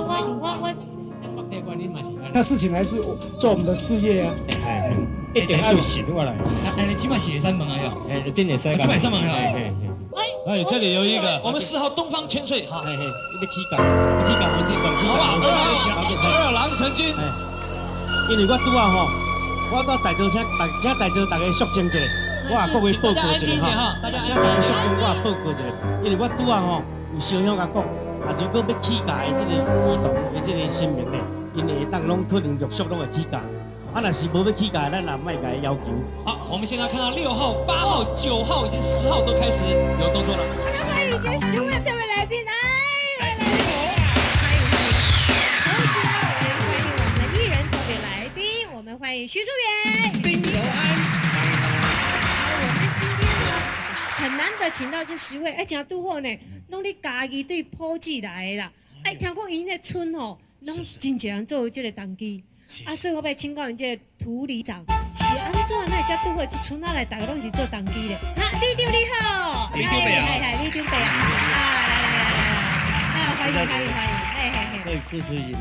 我我我。那事情還是做我們的事業啊。一定要神我來。哎，你這擺是會使問啊喲？哎，真會使。這擺會使問啊？哎，這裡有一個，我們4號東方千歲哈。嘿嘿，你起講，你起講，我起講，好吧，2號二郎神君。因為我拄仔吼，我拄在座請大，請在座大家肅靜一下，我也各位報告一下哈。請大家肅靜，我也報告一下，因為我拄仔吼有小鄉共講，啊，如果欲起價的這個乩童的這個神明咧，𪜶會當攏可能陸續攏會起價。啊，若是無欲起價，咱也莫共伊要求。好，我們現在看到6號、8號、9號以及10號都開始有動作了。歡迎這10位特別來賓，來來來，歡迎歡迎。同時呢，我們歡迎我們的藝人特別來賓，我們歡迎許淑媛、丁柔安。好，我們今天呢很難得請到這十位，哎，真拄好呢，攏佇嘉義對普子來的啦。哎，聽講𪜶那村吼，攏真濟人做這個童乩。啊，所以我欲請教𪜶這個涂里長是按怎會遮拄好這村仔內，大家攏是做童乩的。哈，里長你好，里長伯啊，係係，里長伯啊，啊，來來來來，啊，歡迎歡迎歡迎，嘿嘿嘿。各位主持人，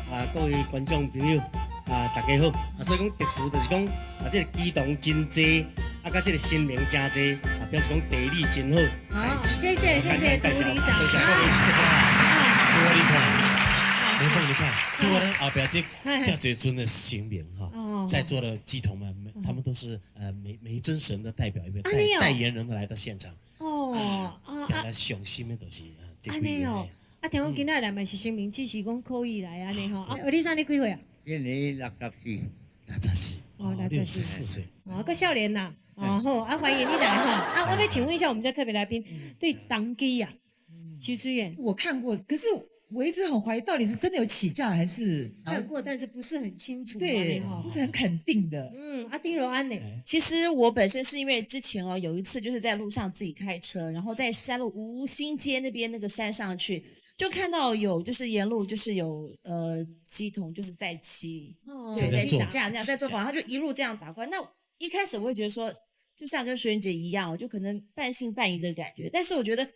啊，各位觀眾朋友，啊，大家好。啊，所以講特殊就是講，啊，這個乩童真濟，啊，佮這個神明真濟，啊，表示講地理真好。好，謝謝謝謝涂里長。謝謝。你看。梅鳳，你看，這個呢，後壁這遮濟尊的神明哈，在座的乩童們，他們都是每一尊神的代表，一個代言人來到現場。哦，啊，大家上心的就是啊，按呢哦，啊，聽講今仔來嘛是神明，只是講可以來按呢吼。啊，你說你幾歲啊？今年64。64。哦，六十四歲。哦，閣少年呐，哦好，啊歡迎你來哈。啊，我欲請問一下我們的特別來賓，對童乩啊，徐志遠，我看過，可是我一直很懷疑，到底是真的有起價還是看過，但是不是很清楚，對，不是很肯定的。嗯，阿丁柔安呢？其實我本身是因為之前哦，有一次就是在路上自己開車，然後在山路吳興街那邊那個山上去，就看到有就是沿路就是有乩童就是在騎，對，在起駕這樣在做法，他就一路這樣打過來。那一開始我會覺得說，就像跟淑媛姐一樣，我就可能半信半疑的感覺，但是我覺得，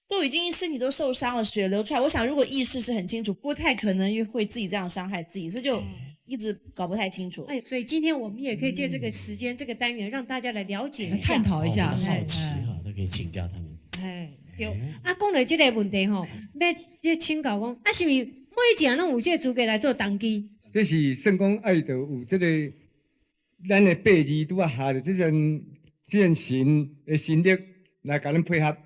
都已經身體都受傷了，血流出來。我想，如果意識是很清楚，不太可能會自己這樣傷害自己，所以就一直搞不太清楚。哎，所以今天我們也可以借這個時間、這個單元，讓大家來了解一下、探討一下。好奇哈，都可以請教他們。哎，對。啊，講到這個問題吼，欲這請教講，啊，是毋是每一個人攏有這個資格來做童乩？這是算講愛著有這個，咱的八字拄仔合著這陣這陣神的神力來共咱配合，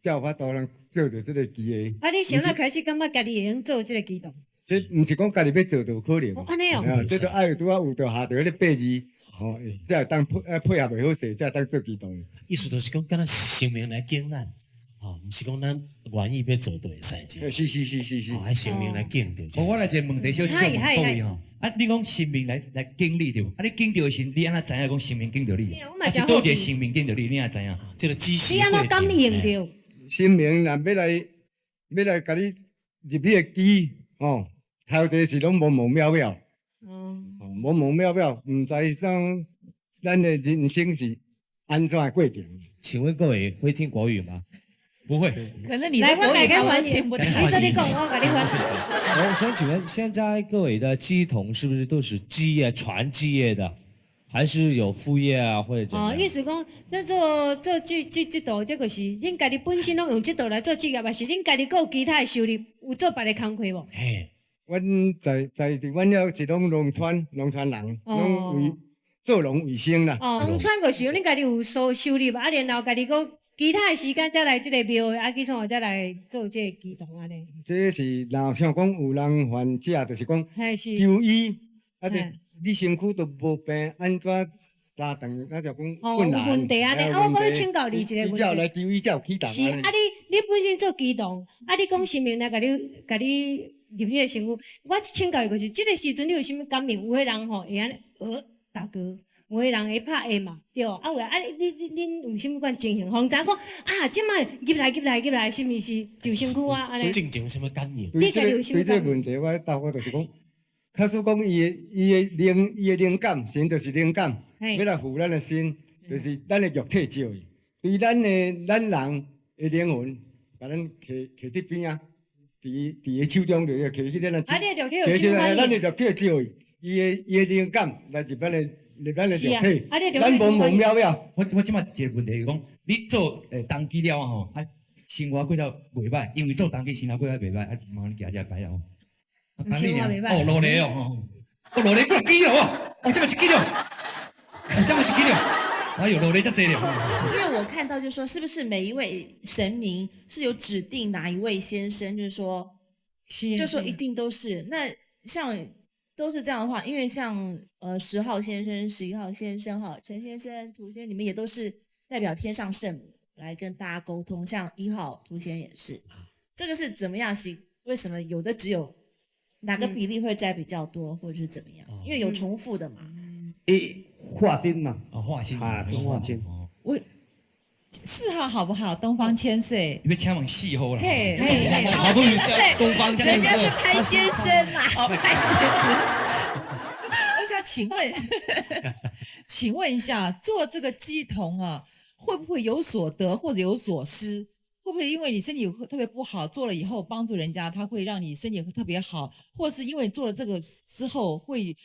才有法度通做著這個乩的。啊，你從哪開始感覺家己會用做這個乩童？這毋是講家己欲做就有可能。按呢哦。這都愛拄仔有著合著彼個八字，吼，才會當配合會好勢，才會當做乩童。意思就是講，敢若神明來敬咱，吼，毋是講咱願意欲做就會使。是是是是是。愛神明來敬著。我來一個問題，小請問各位吼。啊，你講神明來敬你對無？啊，你敬著的時，你按怎知影講神明敬著你？啊是佗一個神明敬著你，你按怎知影？這個知識。你按怎感應著？神明若欲來共你入你的乩，吼，頭一個是攏模模渺渺，哦，模模渺渺，毋知講咱的人生是按怎的過程。請問各位會聽國語嗎？不會。可能你的國語他們聽不懂。你說你講，我共你翻。我想請問，現在各位的乩童是不是都是職業全職業的，還是有副業啊，或者怎樣？哦，意思講，這做做這這這道，這個是恁家己本身攏用這道來做職業，還是恁家己閣有其他的收入，有做別的工課無？嘿，阮在佇阮遐是攏農村人，攏為做農為生啦。哦，農村就是恁家己有所收入，啊，然後家己閣其他的時間才來這個廟的，啊，去創才來做這個乩童按呢。這是若像講有人患者，就是講求醫，啊，你身軀都無病，按怎三頓，那就講困難。有問題按呢，啊，我閣欲請教你一個問題。才有來求醫，才有起動。是啊，你本身做乩童，啊，你講神明來共你共你入你的身軀，我請教伊就是，這個時陣你有啥物感應？有的人吼會按呢打嗝。有的人會拍會嘛，對啊有啊，你你恁有啥物款情形？予人知影講啊，這擺入來入來入來，是毋是就身軀啊？按呢？進前有啥物感應？對這個對這個問題，我答覆就是講，假使講伊的靈感，神就是靈感，欲來附咱的身，就是咱的肉體照伊，對咱的咱人的靈魂，共咱徛徛佇邊仔，伫伊手中就摕起咱啊，你肉體有啥反應？咱的肉體照伊，伊的靈感來入咱的入咱的肉體，咱無無渺渺。我這擺一個問題是講，你做童乩了吼，啊生活過了袂歹，因為做童乩生活過了袂歹，啊，麻煩你行這牌哦。生活袂歹。哦，落嚟哦，哦，落嚟幾支哦，哦，這麼一支了，這麼一支了，哎呦，落嚟遮濟了。因為我看到就是說，是不是每一位神明是有指定哪一位先生，就是說，就說一定都是那像都是這樣的話，因為像10號先生、11號先生、哈陳先生、涂先生，你們也都是代表天上聖母來跟大家溝通。像1號涂先也是，這個是怎麼樣？是為什麼有的只有哪個比例會佔比較多，或者是怎麼樣？因為有重複的嘛。一化身嘛，哦，化身啊，是化身。我4號好不好？東方千歲。你欲請問4號啦。嘿，好不容易東方千歲，人家是潘先生嘛，潘先生。我想請問，請問一下，做這個乩童啊，會不會有所得或者有所失？會不會因為你身體特別不好，做了以後幫助人家，他會讓你身體特別好，或是因為做了這個之後會，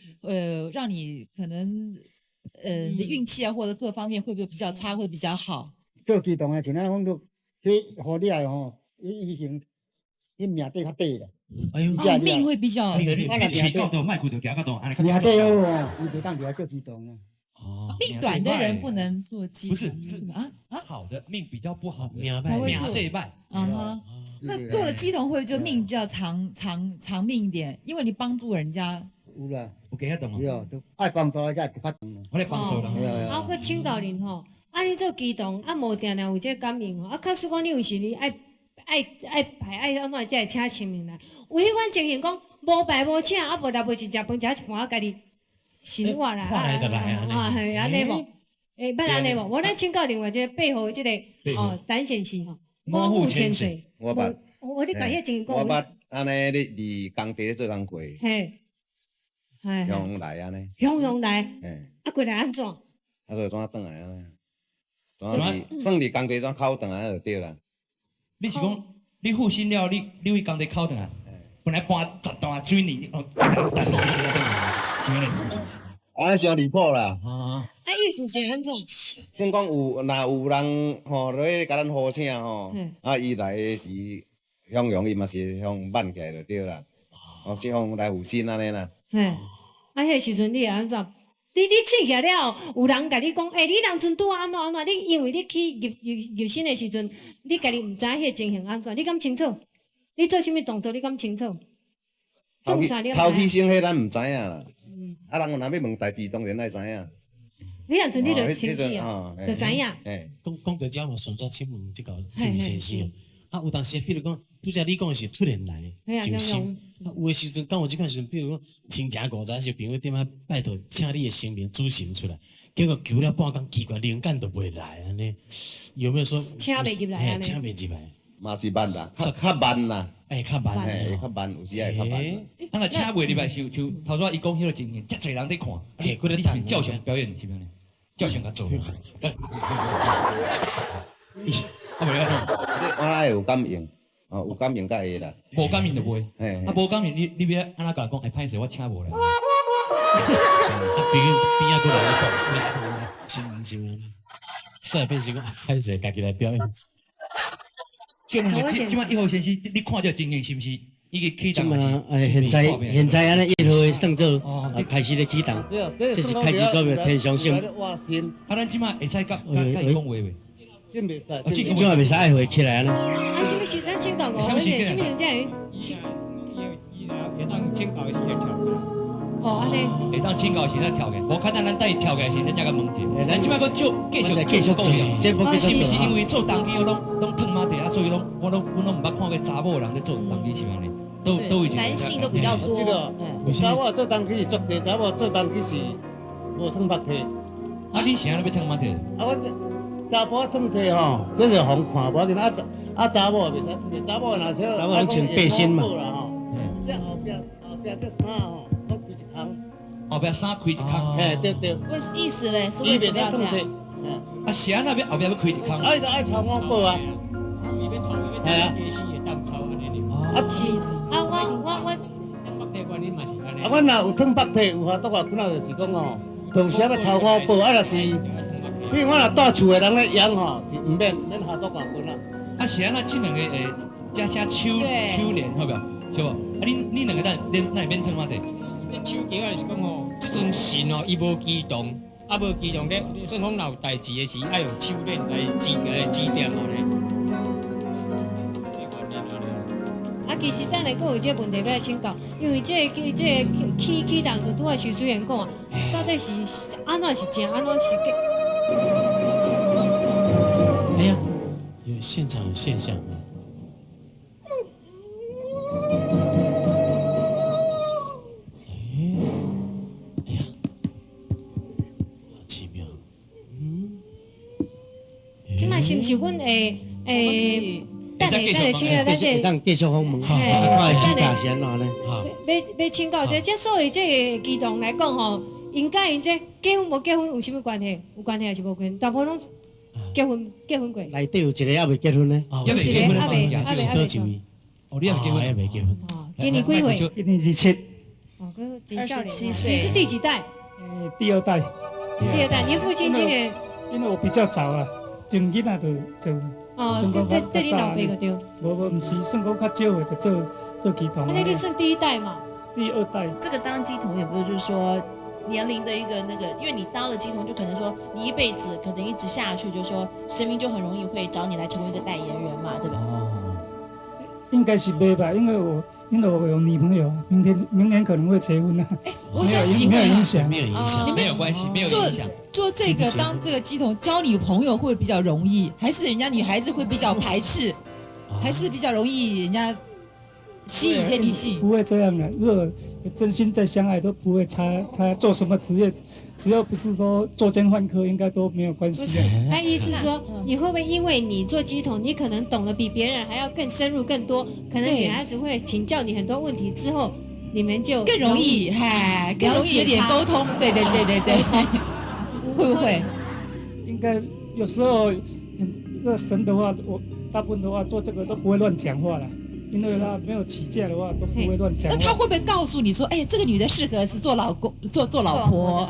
讓你可能，你的運氣啊或者各方面會不會比較差或者比較好？做乩童的像咱講都，彼予你來吼，伊以前，伊命底較短啦。哎呦，命會比較。你命到都莫骨頭行較大，命底好哦，伊袂當佇遐做乩童啊。哦，命短的人不能做乩童。不是，是啊啊，好的命比較不好，命歹，命歲歹。啊哈，那做了乩童會就命比較長長長命一點，因為你幫助人家。有啦，有加動哦。有，愛幫助人家會較長。我來幫助人。啊，閣請教恁吼，啊，你做乩童啊，無定定有這個感應吼，啊，假使講你有時你愛愛愛拜愛按怎才會請神明來？有彼款情形講無拜無請，啊無來無是食飯食一半，啊家己生活啦，啊係按呢無？會捌按呢無？我咧請教另外一個背後這個哦，陳先生吼，五虎千歲。我捌，我你共彼個情形講。我捌按呢，咧佇工地做工課。嘿，係。雄來按呢。雄來。啊，過來按怎？啊，就怎轉來按呢？怎佇算佇工地怎哭轉來就對啦。你是講你付薪了，你去工地哭轉來？本來搬10擔水泥，哦，逐逐落轉來，是按呢？按呢傷離譜啦！啊，意思是按怎？算講有，若有人吼來共咱呼請吼，啊，伊來的時雄雄伊嘛是向挽起來就對啦，哦，是向來附身按呢啦。嘿，啊，彼個時陣你會按怎？你醒起來了後，有人共你講，欸，你當陣拄按怎按怎？你因為你去入身的時陣，你家己毋知影彼個情形按怎？你敢清楚？你做啥物動作？你敢清楚？頭起先彼咱毋知影啦。啊，人若欲問代誌，當然愛知影。彼當陣你就清楚啊，就知影。講到這，我順續請問這個這位先生。啊，有當時，比如講，拄才你講的是突然來上身。啊，有的時陣，敢有這款時陣，比如講，親情五十是朋友踮遐拜託，請你的神明主神出來，結果求了半工，奇怪靈感都袂來按呢。有沒有說請袂入來？請袂入來，嘛是慢啦，較慢啦。欸，較慢，欸，較慢，有時會較慢。啊，若請袂入來，像頭拄仔伊講彼個情形，遮濟人佇看，欸，你是照常表演是按呢？照常共做。啊，袂按怎？我愛有感應，哦，有感應才會啦。無感應就袂。啊，無感應，你欲按怎共講？會歹勢，我請無來。啊，邊邊仔閣來咧講，來無來，神明神明，煞變成講歹勢，家己來表演。這馬1號先生，你看這情形是毋是已經啟動？這馬現在按呢1號算做開始咧啟動，這是開始做天上聖。啊，咱這馬會使佮伊講話袂？這袂使，這馬袂使愛回起來按呢。啊，啥物時咱請教五，啥物時陣才會請？會當請教的時陣跳起來。哦，按呢。會當請教時才跳起來，無較早咱等伊跳起來時，咱才共問者。咱這擺閣繼續繼續講，是毋是因為做童乩攏褪馬蹄啊？所以攏我攏阮攏毋捌看過查某人咧做童乩是按呢？都有男性都比較多。這個查某做童乩是足濟，查某做童乩是無褪目體。啊，你是按怎欲褪目體？啊，我查埔褪體吼，這是予看無要緊。啊查某袂使褪體，查某若說查某攏穿背心嘛。這後壁這衫吼，攏開一空。後壁衫開一空。嘿，對對。為意思咧？是為什麼要這樣？啊，是按怎欲後壁欲開一空？愛就愛穿網布啊。伊欲穿，伊欲穿家私會當抽按呢。哦。啊是啊，我啊，阮若有烫腹体，有法度啊，可能就是讲吼，有时要抽五宝，啊，若是，比如我若蹛厝的人咧养吼，是毋免免下毒外棍啊。啊，是按怎这两个会遮写手手链，好无？是无？啊，你两个等免哪会免烫腹体？这手桥啊，就是讲吼，这阵神哦，伊无机动，啊无机动咧，算讲若有代志的时，爱用手链来指来指点啊咧。啊，其实等下阁有这个问题欲请教，因为这个起起当初拄仔徐主任讲啊，到底是按怎是正，按怎是假？哎呀，有现场有现象啊！哎，哎呀，好奇妙。嗯，这摆是毋是阮会会？等下等下，请咱这当继续访问，看起价是按怎呢？欲请教这，这所以这个乩童来讲吼，𪜶佮𪜶这结婚无结婚有啥物关系？有关系还是无关系？大部分拢结婚过。内底有一个犹未结婚呢，犹未结婚，犹未犹未结婚。哦，你犹未结婚，犹未结婚。哦，今年几岁？今年27。哦，阁真少年。27岁。你是第几代？第二代。第二代，你父亲今年？因为我比较早啊，从囡仔就。哦，对对对，你老爸就对。无无，毋是，算讲较少的就做做乩童。那你算第一代嘛？第二代。这个当乩童也不是就是说年龄的一个那个，因为你当了乩童，就可能说你一辈子可能一直下去，就是说神明就很容易会找你来成为一个代言人嘛，对吧？哦。应该是袂吧，因为我有女朋友，明年可能会结婚啊。我想请问，没有影响，没有影响，没有关系，没有影响。做这个当这个乩童交女朋友会比较容易，还是人家女孩子会比较排斥，还是比较容易人家吸引一些女性？不会这样的，如果真心在相爱，都不会差差做什么职业，只要不是说作奸犯科，应该都没有关系。他意思说，你会不会因为你做乩童，你可能懂得比别人还要更深入更多，可能女孩子会请教你很多问题，之后你们就更容易，嗨，更容易有点沟通。对对对对对，会不会？应该有时候，这神的话，我大部分的话做这个都不会乱讲话了。因为他没有起价的话，都不会乱讲。那他会不会告诉你说，哎，这个女的适合是做老公、做老婆，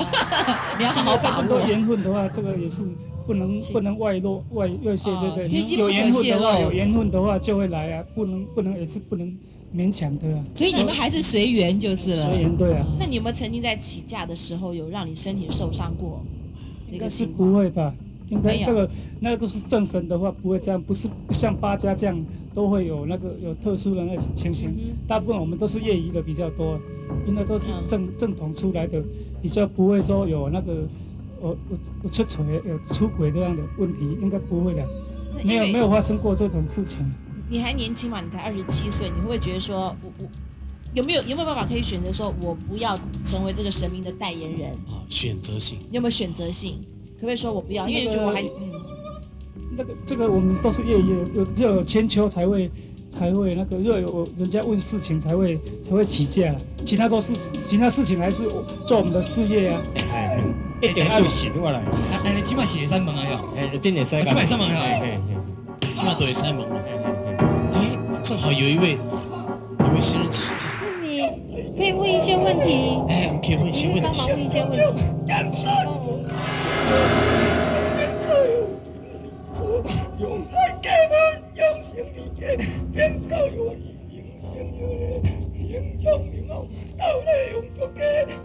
你要好好把握。很多缘分的话，这个也是不能外露外泄，对不对？有缘分的话，有缘分的话就会来啊，不能也是不能勉强的啊。所以你们还是随缘就是了。随缘对啊。那你有没有曾经在起价的时候有让你身体受伤过？应该是不会吧。应该这个那个都是正神的话，不会这样，不是不像八家将都会有那个有特殊的那情形。大部分我们都是业余的比较多，因为都是正统出来的，比较不会说有那个我出轨有出轨这样的问题，应该不会的，没有发生过这种事情。你还年轻嘛？你才27岁，你会不会觉得说我有没有办法可以选择说我不要成为这个神明的代言人？啊，选择性。你有没有选择性？可不可以说我不要？因为觉得我还那个这个我们都是业余，有只有千秋才会那个，若有人家问事情才会起价，其他都是其他事情还是做我们的事业啊。哎，一定要神我来。哎，你这摆是会使问啊哟？哎，真会使。这摆会使问啊？这摆都会使问嘛。哎，正好有一位先生起价。你可以问一些问题。哎，我们可以问一些问题。帮忙问一些问题。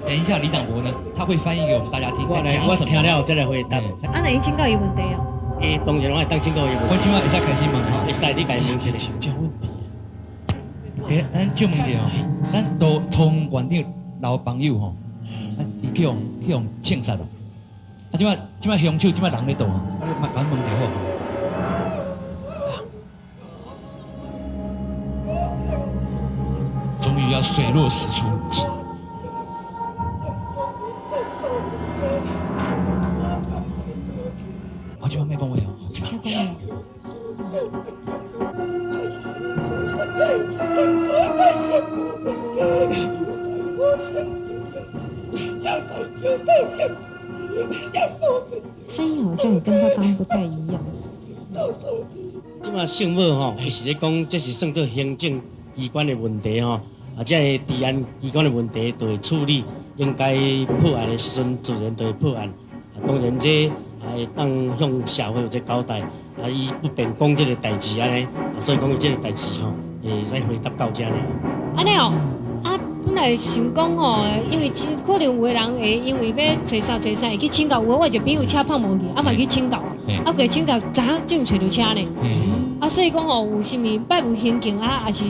等一下，李长博呢，他会翻译给我们大家听。我来，我听了再来回答。啊，那伊请教伊问题哦。伊当然会当请教伊问题。我这摆会使开始问吼，会使你共伊问一下请教问题。欸，咱就问一下哦，咱都通县长老朋友吼，啊，伊去予枪杀咯。啊，这摆凶手这摆人咧佗啊？我你嘛共问一下好。终于要水落石出。我这摆欲讲话哦。请讲话。声音好像也跟他刚刚不太一样。这摆圣母吼，伊是咧讲，这是算做行政機關的問題吼，啊，這个治安機關的問題就會處理，應該破案的時陣自然就會破案。啊，當然這也會當向社會有這交代。啊，伊不便講這个代誌按呢，啊，所以講伊這个代誌吼，會使回答到遮爾。按呢哦，啊，本來想講吼，因為真可能有的人會因為欲揣衫揣衫會去請教，有我一個朋友車碰無去，啊嘛去請教，啊過請教知影正揣著車呢。啊，所以講吼，有啥物捌有行徑啊，抑是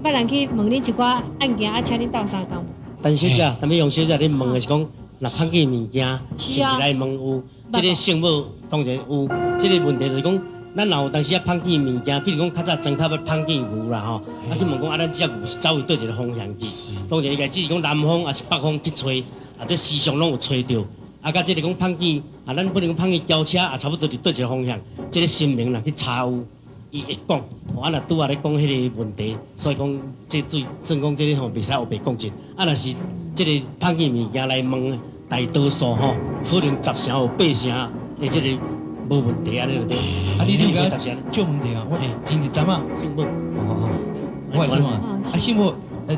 捌人去問恁一寡案件啊，請恁鬥相共。陳小姐，陳美容小姐，你問的是講，若碰見物件，是毋是來問有？這个聖母當然有，這个問題就是講，咱若有當時啊碰見物件，比如講較早莊較欲碰見牛啦吼，啊去問講啊，咱這牛是走去佗一个方向去？當然伊個只是講南方抑是北方去揣，啊這時常攏有揣著。啊，佮這个講碰見啊，咱不能講碰見轎車，也差不多佇佗一个方向。這个神明若去查有，伊會講。啊，若拄仔咧講彼个問題，所以講這對算講這个吼袂使烏白講真。啊，若是這个碰見物件來問。大多數吼，可能10成有8成的這個無問題按呢就對。啊，你你甲借問者啊，我真是知影。聖母。哦哦，我是什麼？啊，聖母，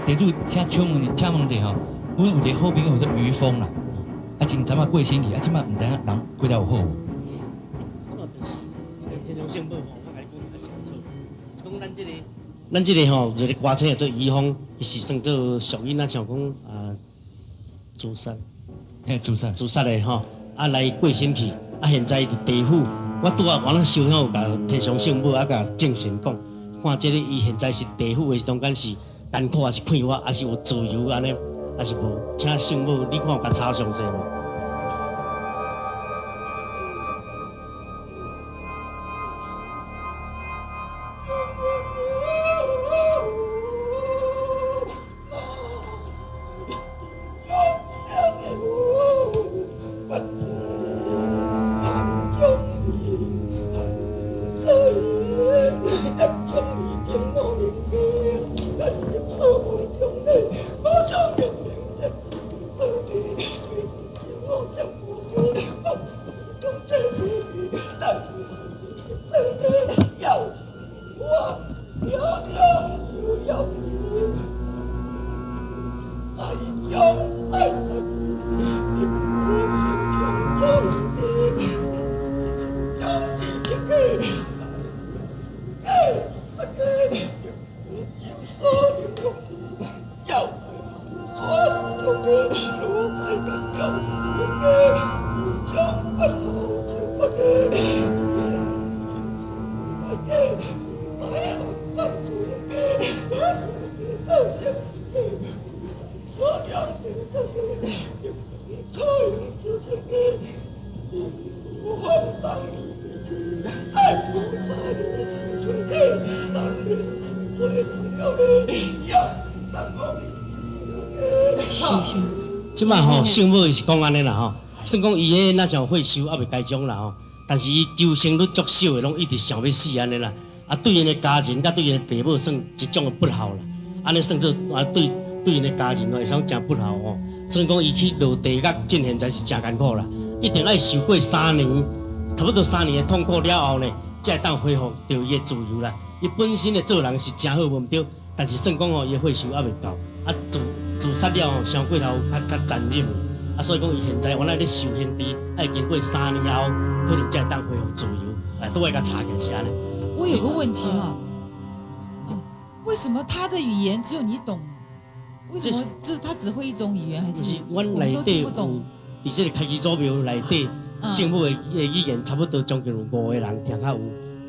地主請請問，請問者吼，阮有一個好朋友叫做於峰啦，啊，真早仔過身去，啊，這擺毋知影人過了有好無？這擺就是這个天上聖母吼，我共你講較清楚，是講咱這个，咱這个吼，一个歌星叫做於峰，伊是算做屬於咱像講啊，自殺。嘿，自殺，自殺的吼，啊來過身去，啊現在佇地府，我拄仔我咱燒香有共天上聖母啊，共眾神講，看這个伊現在是地府的中間是艱苦還是快活，還是有自由按呢，還是無？請聖母，你看有共查詳細無？這擺吼，聖母伊是講按呢啦吼，算講伊彼若像歲數猶未該種啦吼，但是伊求生率足少的，攏一直想欲死按呢啦。啊，對𪜶的家人佮對𪜶的爸母算一種的不孝啦。按呢算做啊，對對𪜶的家人會使講誠不孝吼。所以講伊去落地獄，進現在是誠艱苦啦，一定愛受過三年，差不多三年的痛苦了後呢，才會當恢復著伊的自由啦。伊本身的做人是誠好，無毋對，但是算講吼，伊的歲數猶未到，啊自自殺了後，傷過頭較較殘忍，啊，所以講伊現在原來咧受刑治，愛經過三年後，可能才會當恢復自由，啊，都愛共查起來是按呢。我有個問題哈，為什麼他的語言只有你懂？為什麼這他只會一種語言，還是我們都聽不懂？佇這個開基祖廟內底，聖母的語言差不多將近有5個人聽較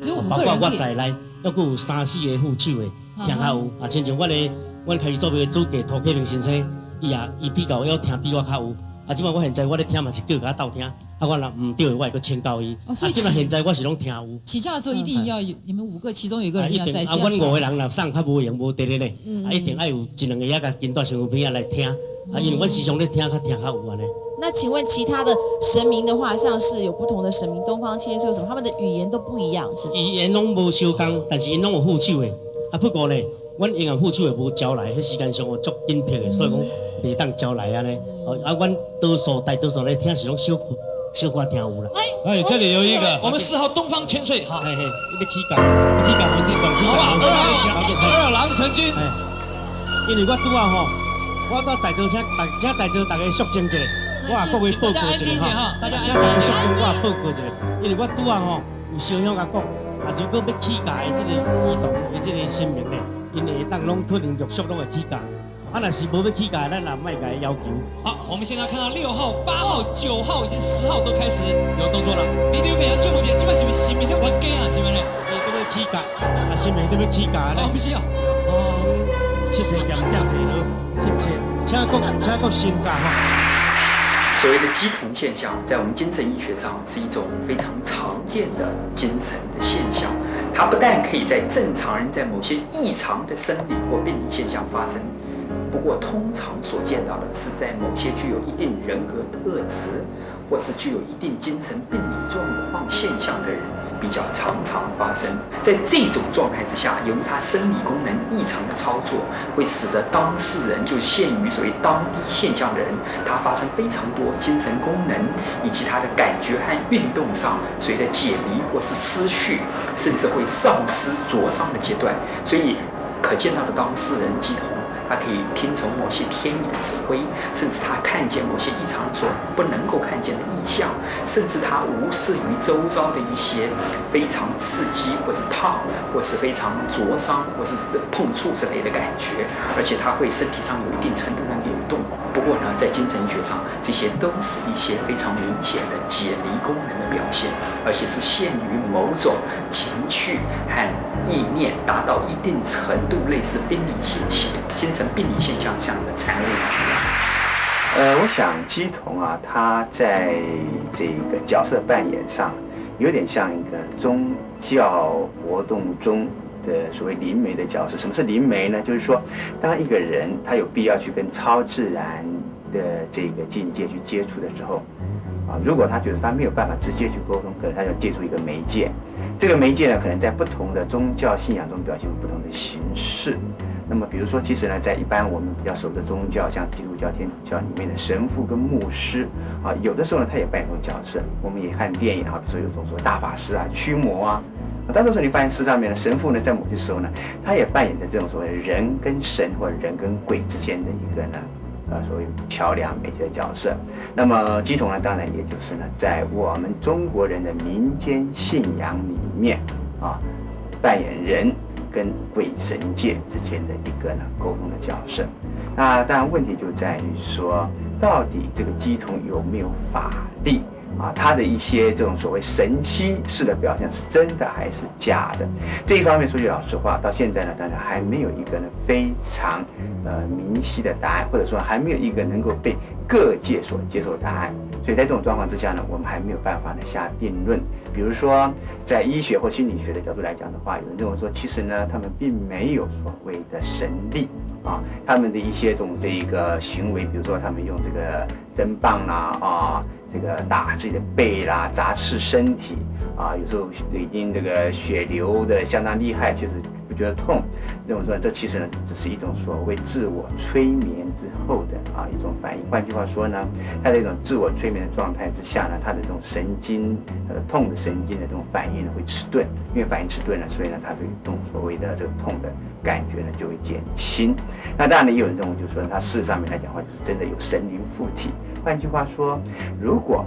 有，包括我在內，猶閣有3、4個副手的聽較有。啊，親像阮的阮開基祖廟的主計涂啟明先生，伊也伊比較會曉聽比我較有。啊，這擺我現在我咧聽嘛是叫共鬥聽，啊，我若毋對的，我會閣請教伊。啊，這擺現在我是攏聽有。起駕的時候一定要有你們5個，其中有一個人要在線。啊，阮5個人若送較無閒無佇咧呢，啊，一定愛有一兩個也共跟蹛身邊仔來聽。啊，因為阮時常咧聽，較聽較有按呢。那請問其他的神明的話，像是有不同的神明，東方千歲什麼，他們的語言都不一樣，是不是？語言攏無相仝，但是𪜶攏有副手的。啊，不過呢，阮永遠副手的無招來，彼時間上有足緊迫的，所以講袂當招來按呢。啊，阮多數大多數咧聽是攏小小可聽有啦。哎，這裡有一個，我們4號東方千歲哈，嘿嘿，欲起價，欲起價，無去起價。好吧，2號狼神君。因為我拄仔吼，我拄在座請大，請在座大家肅靜一下，我也各位報告一下哈。請大家肅靜，我也報告一下，因為我拄仔吼有燒香共講，啊，如果欲起價的這个乩童的這个神明咧，𪜶會當攏可能陸續攏會起價。啊，若是無欲起價，咱也莫共伊要求。好，我們現在看到6號、8號、9號以及10號都開始有動作了。你對面啊，這問題，這擺是毋是神明咧冤家啊？是毋是咧？伊都欲起價，啊，神明都欲起價咧。哦，不是啊。哦，七星劍拆一落，七星，請閣升價吼。所謂的乩童現象，在我們精神醫學上是一種非常常見的精神的現象。它不但可以在正常人在某些異常的生理或病理現象發生，不過通常所見到的是在某些具有一定人格特質，或是具有一定精神病理狀況現象的人比較常常發生。在這種狀態之下，由於他生理功能異常的操作，會使得當事人就陷於所謂當乩現象的人，他發生非常多精神功能以及他的感覺和運動上隨著解離或是失序，甚至會喪失灼傷的階段。所以可見到的當事人乩童，他可以聽從某些天意的指揮，甚至他看見某些異常所不能夠看見的異象，甚至他無視於周遭的一些非常刺激或是燙，或是非常灼傷或是碰觸之類的感覺，而且他會身體上有一定程度的扭動。不過呢，在精神醫學上，這些都是一些非常明顯的解離功能的表現，而且是限於某種情緒和意念達到一定程度，類似病理性精神病理現象下的產物。我想乩童啊，他在這個角色扮演上，有點像一個宗教活動中的所謂靈媒的角色。什麼是靈媒呢？就是說，當一個人他有必要去跟超自然的這個境界去接觸的時候，啊，如果他覺得他沒有辦法直接去溝通，可能他要借助一個媒介。這個媒介呢，可能在不同的宗教信仰中表現不同的形式。那麼，比如說，其實呢，在一般我們比較熟的宗教，像基督教、天主教裡面的神父跟牧師，啊，有的時候呢，他也扮演這種角色。我們也看電影啊，比如說有種說大法師啊、驅魔啊。但是說你發現事實上面呢，神父呢，在某些時候呢，他也扮演着這種所謂人跟神或者人跟鬼之間的一個呢，所謂橋梁媒介的角色。那麼乩童呢，當然也就是呢，在我們中國人的民間信仰裡面啊，扮演人跟鬼神界之間的一個呢溝通的角色。那當然問題就在於說，到底這個乩童有沒有法力啊？他的一些這種所謂神蹟式的表現是真的還是假的？這一方面說句老實話，到現在呢，當然還沒有一個呢非常明晰的答案，或者說還沒有一個能夠被各界所接受的答案。所以在這種狀況之下呢，我們還沒有辦法呢下定論。比如說，在醫學或心理學的角度來講的話，有人認為說，其實呢，他們並沒有所謂的神力啊，他們的一些這種這一個行為，比如說他們用這個針棒啦啊，這個打自己的背啦，砸刺身體啊，有時候已經這個血流的相當厲害，確實不覺得痛。認為說，這其實呢，只是一種所謂自我催眠之後的啊一種反應。換句話說呢，他在一種自我催眠的狀態之下呢，他的這種神經，他的痛的神經的這種反應呢會遲鈍，因為反應遲鈍了，所以呢，他對這種所謂的這個痛的感覺呢就會減輕。那當然呢，也有人認為就是說，他事實上面來講的話，就是真的有神靈附體。換句話說，如果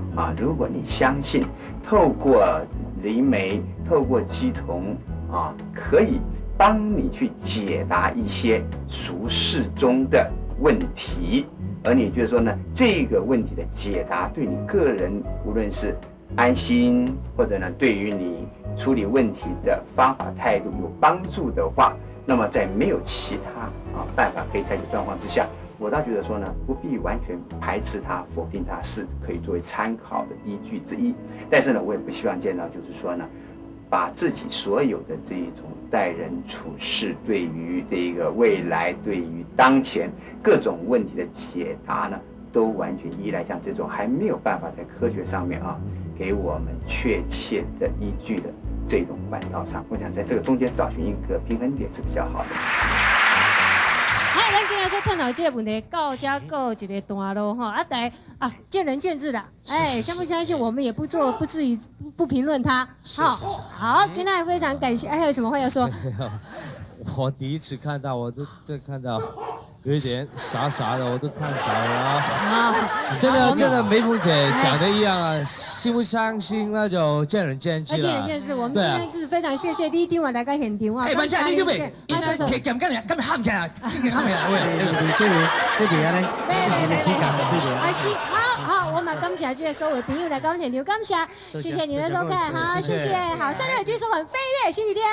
你相信透過靈媒、透過乩童啊，可以幫你去解答一些俗世中的問題，而你覺得說呢，這個問題的解答對你個人無論是安心，或者呢對於你處理問題的方法態度有幫助的話，那麼在沒有其他啊辦法可以採取狀況之下，我倒覺得說呢，不必完全排斥它、否定它，是可以作為參考的依據之一。但是呢，我也不希望見到就是說呢，把自己所有的這一種待人處事，對於這個未來、對於當前各種問題的解答呢，都完全依賴像這種還沒有辦法在科學上面啊，給我們確切的依據的這種管道上，我想在這個中間找尋一個平衡點是比較好的。好，好，咱今仔所探討這个問題，到遮告一个段落吼。啊，大家啊，見仁見智啦。哎，相不相信，我們也不做，不至於不評論他。好，好，今天非常感謝，還有什麼話要說？我第一次看到，我都這看到有一點傻傻的，我都看傻了啊！真的真的，梅鳳姐講的一樣啊，信不相信那就見仁見智啦。見仁見智，我們今天是非常謝謝李長來到現場啊。哎，文姐，你這邊，伊那鐵劍敢敢喊起來，真正喊起來。這邊這邊按呢，這是起價絕對的。啊是，好好，我們感謝這個所有朋友來到現場，感謝，謝謝你的收看，好，謝謝，好，下面繼續收看《飛躍星期天》。